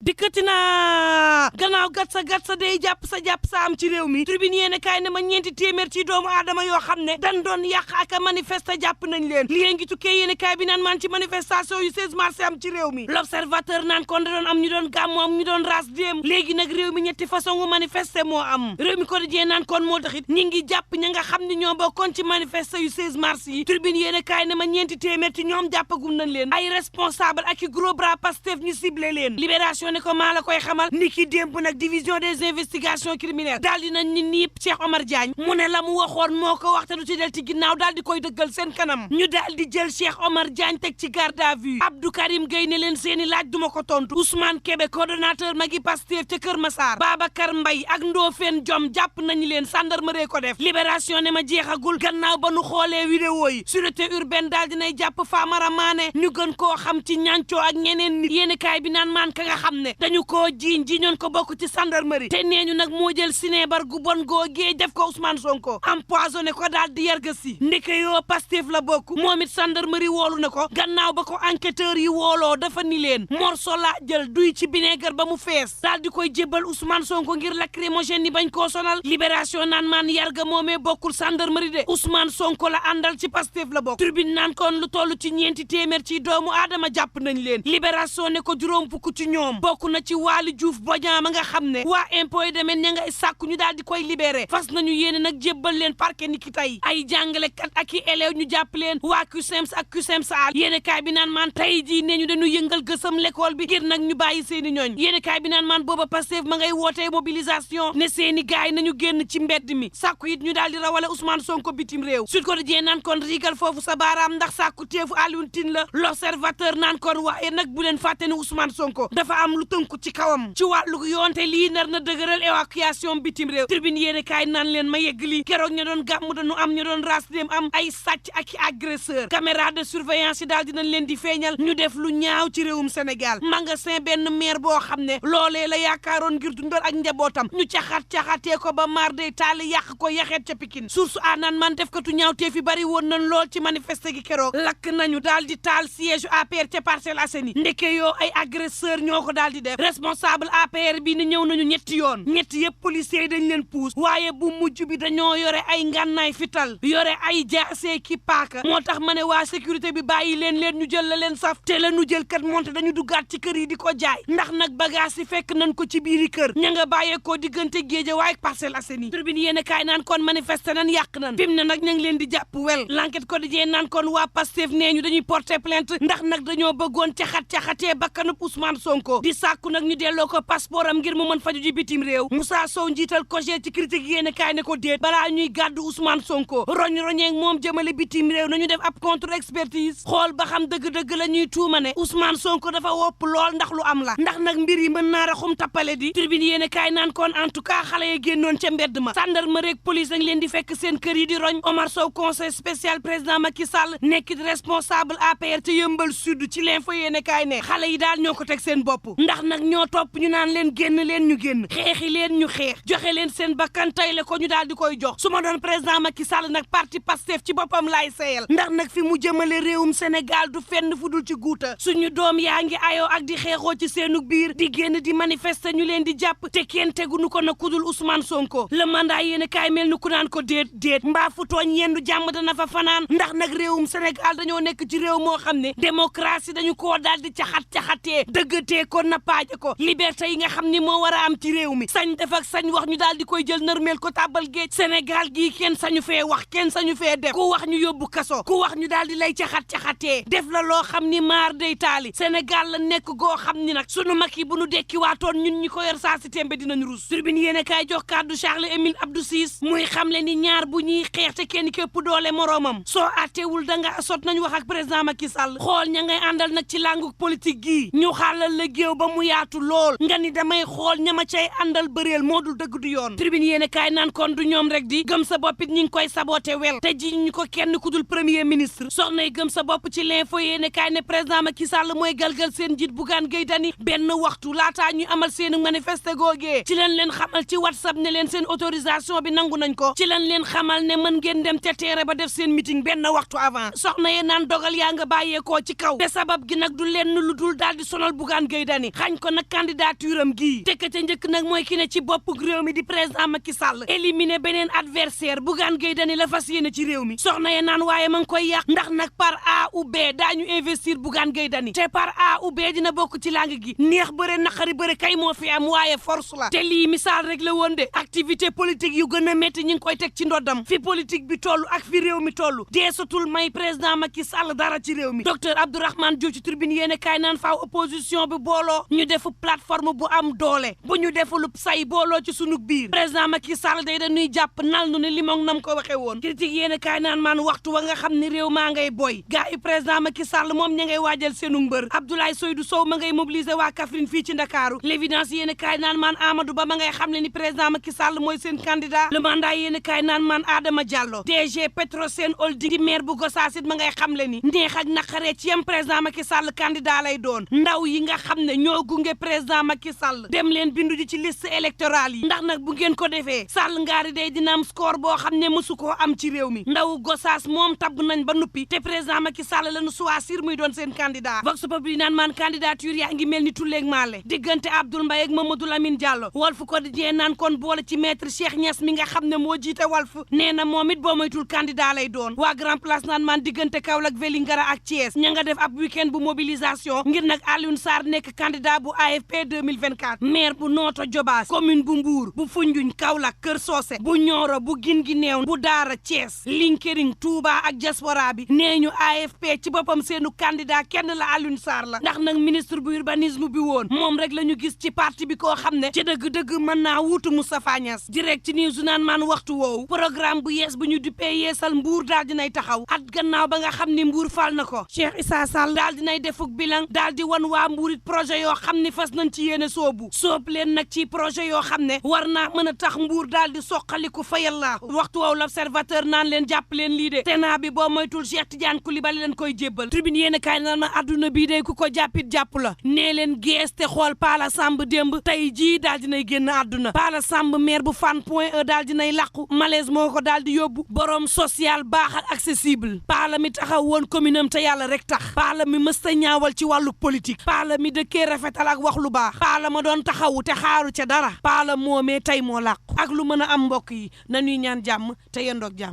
dikkati naa gannaaw gatsa day jàpp sa am ci réew mi tribune yéene kaay ne ma ñeenti téeméer ci doomu aadama yoo xam ne dan doon yàq ak manifester jàpp nañ leen li ngi tukkee yéene kaay bi naan maan ci manifestation yu 16 mars am ci réew mi l'observateur naan kon da doon am ñu doon gàmmu am ñu doon ras déem léegi nag réew mi ñetti façon manifester moo am réew mi quotidien naan kon moo taxit ñi ngi jàpp ña nga xam ne ñoo bokkoon ci manifester yu 16 mars yi tribune yéene kaay ne ma ñeenti téeméer ci ñoom jàppagum nañ leen ay responsable ak i gros bras Pastef ñu ciblé leen libération ne ko maa la koy xamal niki démb nag division des investigations criminelles daal di nañ ni niip Cheikh Omar Diagne mu ne la mu waxoon moo ko wax te du ci del ci ginnaaw daal di koy dëggal seen kanam ñu daal di jël Cheikh Omar Diagne teg ci garde à vue Abdou Karim Gueye ne leen seeni laaj duma ko tontu Ousmane Kébé coordonnateur Magui Pastef ca Kër Massar Babacar Mbaye ak Ndofène Diom jàpp nañu leen gendarmerie ko def libération ne ma jeexagul gannaaw ba nu xoolee vidéo yi sûreté urbaine daal dinay jàpp Famara Mané ñu gën koo xam ci ñancoo ak ñeneen nit yéeni kaay bi naan maan ka nga xam ne dañu koo jiiñoon ko bokk ci gendarmerie te nee ñu nag moo jël sinébar gu bon googee def ko Ousmane Sonko empoisonné ko daal di yarga si ndeke yoo Pastef la bokk moom it gendarmerie woolu na ko gannaaw ba ko enquêteur yi wooloo dafa ni leen morso la jël duy ci vinaigre ba mu fees daal di koy jébbal Ousmane Sonko ngir lacrymogène ni bañ koo sonal libération naan maan yarga moomee bokkul gendarmerie de Ousmane Sonko la àndal ci Pastef la bokk tribune naan kon lu toll ci ñeenti téeméer ci doomu aadama jàpp nañ leen libération ne ko juróom fukk ci ñoom bokk na ci Waly Diouf Bodian ma nga xam ne waa impôt yi demee ña ngay sàkku ñu daal di koy libéré fas nañu yéene nag jébbal leen parquet ni ki tey ay jàngalekat ak i élèves ñu jàpp leen waa CUSEMS ak CUSEMS al yéene kaay bi naan maan tey jii ne ñu dañu yëngal gësam l'école bi ngir nag ñu bàyyi seeni ñooñ yéene kaay bi naan maan booba Pastef ma ngay wootee mobilisation ne seeni gaay nañu génn ci mbedd mi sàkku it ñu daal di rawale Ousmane Sonko bitim réew Sud Quotidien naan kon riigal foofu sa baaraam ndax sàkku teefu Alioune Tine la l'Observateur naan kon waaye nag bu leen fàtte ne Ousmane Sonko dafa am lu tënku ci kawam ci wàllu yoonte lii nar na dëgëral évacuation bitim réew tribune yéene kaay naan leen ma yegg lii keroog ña doon gàmm dañu am ña doon ras dem am ay sàcc ak i agresseur caméra de surveillance yi daal dinañ leen di feeñal ñu def lu ñaaw ci réewum Sénégal magasin benn maire boo xam ne loolee la yaakaaroon ngir dundal ak njabootam ñu caxatee ko ba maar day taali yàq ko yaxeet ca Pikine source aanaan man def katu ñaaw tee fi bari woon nañ lool ci manifester gi keroog lakk nañu daal di taal siège APR ca Parcelles Assainies ndeke yoo ay agresseur ñoo ko daal di def responsable APR bi ni ñëw nañu ñetti yoon ñetti yëpp policiers yi dañ leen puus waaye bu mujj bi dañoo yore ay ngànnaay fital yore ay jaasee ki paaka moo tax ma ne waa sécurité bi bàyyi leen ñu jël la leen saf te la nu jël kat monte dañu duggaat ci kër yi di ko jaay ndax nag bagage yi fekk nañ ko ci biiri kër ña nga bàyyeekoo diggante Guédiawaye ak Parcelles Assainies tribune yéen kaay naan kon manifester nañ yàq nañ fi mu ne nag ña ngi leen di jàpp wel l'enquête quotidien naan kon waa Pastef nee ñu dañuy porter plainte ndax nag dañoo bëggoon caxatee bakkanub Ousmane Sonko di sàkku nag ñu delloo ko passeport am ngir mu mën faju ji bitim réew Moussa Sow njiital COJER ci critique yéen kaay ne ko déet balaa ñuy gàddu Ousmane Sonko roñeeg moom jëmale bitim réew nañu def ab contre expertise xool ba xam dëgg-dëgg la ñuy tuuma ne Ousmane Sonko dafa wopp lool ndax lu am la ndax nag mbir yi mën naa raxum tappale di tribune yéen kaay naan kon en tout cas xale ya génnoon ca mbedd ma gendarmerie ak police dañ leen di fekk seen kër yi di roñ Omar Sow conseil spécial président Macky Sall nekkit responsable APR ca Yëmbal Sud ci l'info yéen kaay ne xale yi daal ñoo ko teg seen bopp ndax nag ñoo topp ñu naan leen génn leen ñu génn xeexi leen ñu xeex joxe leen seen bakkan tay le ko ñu daal di koy jox su ma doon président Macky Sall nag parti Pastef ci boppam laay seeyal ndax nag fi mu jëmale réewum Sénégal du fenn fu dul ci guuta suñu doom yaa ngi ayoo ak di xeexoo ci seenu biir di génn di manifester ñu leen di jàpp te kenn tegunu ko na kudul Ousmane Sonko le mandat yéen kaay mel ni ku naan ko déet mbaa fu tooñ yendu jàmm dana fa fanaan ndax nag réewum Sénégal dañoo nekk ci réew moo xam ne démocratie dañu koo daal di caxatee dëggatee ko nappaaje ko liberté yi nga xam ni moo war a am ci réew mi sañ def ak sañ wax ñu daal di koy jël nërmeel ko tàbbal géej Sénégal gii kenn sañu fee wax kenn sañu fee def ku wax ñu yóbbu kaso ku wax ñu daal di lay caxatee def la loo xam ni maar day taali Sénégal la nekk goo xam ni nag sunu mag yi bu nu dekki waatoon ñun ñi ko yor saa si tembe dinañ rus tribune yéen kaay jox kàddu Charles Émile Abdou Ciss muy xamle ni ñaar bu ñuy xeex te kenn képp doole moroomam soo àttewul danga sot nañ wax ak président Macky Sall xool ña ngay àndal nag ci langue politique gii ñu xaalal la géew ba mu yaatu lool nga ni damay xool ñama cay àndal bëreel moo dul dëgg du yoon tribune yéen kaay naan kon du ñoom rek di gëm sa bopp it ñi ngi koy saboté wel te ji ñu ko kenn ku dul premier ministre soxnay gëm sa bopp ci l'info yéen kaay ne président Macky Sall mooy galgal seen njiit Bougane Gueye Dany benn waxtu laataa ñuy amal seen manifeste googee ci leen xamal ci WhatsApp ne leen seen autorisation bi nangu nañ ko ci leen xamal ne mën ngeen dem te teere ba def seen meeting benn waxtu avant soxna yee naan dogal yaa nga bàyyeekoo ci kaw te sabab gi nag du lenn lu dul daal di sonal Bougane Gueye Dany Mané xañ ko nag candidature am gii tekk ca njëkk nag mooy ki ne ci bopp réew mi di président Macky Sall éliminer beneen adversaire Bougane Gueye Dany la fas yéene ci réew mi soxna ye naan waaye ma ngi koy yàq ndax nag par A ou B daañu investir Bougane Gueye Dany te par A ou B dina bokk ci lang gi neex bëre naqari bëre kay moo fi am waaye force la te lii misaal rek la woon de activité politique yu gën a métti ñi ngi koy teg ci ndoddam fi politique bi toll ak fi réew mi toll deesatul may président Macky Sall dara ci réew mi docteur Abdourahmane Diouf ci tribune yéene kaay naan faaw opposition bi booloo ñu defu plateforme bu am doole bu ñu defulub say booloo ci sunu biir président Macky Sall day dañuy jàpp nal nu ne limong nam ko waxee woon critique yéene kaay naan maan waxtu wa nga xam ne réew maa ngay boy gaa yi président Macky Sall moom ña ngay waajal seenu mbër Abdoulaye Seydou Sow ma ngay mobiliser waa Kaffrine fii ci Ndakaaru l'évidence yéene kaay naan maan Amadou Ba ma ngay xam ne ni président Macky Sall mooy seen candidat le mandat yéene kaay naan maan Adama Diallo DG Petrosen Holding di maire bu Gossas it ma ngay xam le ni neex ak naqaree ci yam président Macky Sall candidat lay doon ndaw yi nga xam ne ñoo gunge président Macky Sall dem leen bindu ji ci liste électorale yi ndax nag bu ngeen ko defee Sall ngaari day dina am score boo xam ne mësu koo am ci réew mi ndaw Gossas moom tabb nañ ba nuppi te président Macky Sall lañu choisir muy doon seen candidat Vox Populi naan maan candidature yaa ngi mel ni tulleeg maale diggante Abdoul Mbaye ak Mamadou Lamine Diallo Walf Quotidien naan kon boole ci maître Cheikh Niass mi nga xam ne moo jiite Walf nee na moom it boo moytul candidat lay doon waa Grand Place naan maan diggante Kaolack Vélingara ak Thiès ña nga def ab week-end bu mobilisation ngir nag Alioune Sarr nekk candidat bu AFP 2024 maire bu Notto Diobass commune bu Mbour bu Foundiougne Kaolack Kër Socé bu Nioro bu Guinguinéo bu Daara Thiès Linkering Touba ak diaspora bi nee ñu AFP ci boppam seenu candidat kenn la Alioune Sarr la ndax nag ministre bu urbanisme bi woon moom rek la ñu gis ci parti bi koo xam ne ci dëgg-dëgg mën naa wuutu Moustapha Niasse direct news naan maan waxtu woowu programme bu yees bu ñu duppee yeesal Mbour daal dinay taxaw at gannaaw ba nga xam ni Mbour fal na ko Cheikh Issa Sall daal dinay defuk bilan daal di wan waa Mbour it projet yoo xam ni fas nañ ci yéene soobu soob leen nag ci projet yoo xam ne war naa mën a tax Mbour daal di soqaliku fa yàlla waxtu woowu l'observateur naan leen jàpp leen lii de tenaa bi boo moytul Cheikh Tidiane Coulibaly leen koy jébbal tribune yéene kaay naan ma adduna bii day ku ko jàppit jàpp la nee leen gees te xool Pala Samb démb tey jii daal dinay génn àdduna Pala Samb maire bu Fann Point E daal dinay làqu malaise moo ko daal di yóbbu borom social baax ak accessible Pala mi taxaw woon commune am te yàlla rek tax Pala mi mësta ñaawal ci wàllu politique Pala mi dëkkee rafetal ak wax lu baax Pala ma doon taxawu te xaaru ca dara Pala moomee tey moo làqu ak lu mën a am mbokk yi nañuy ñaan jàmm te yendoog jàmm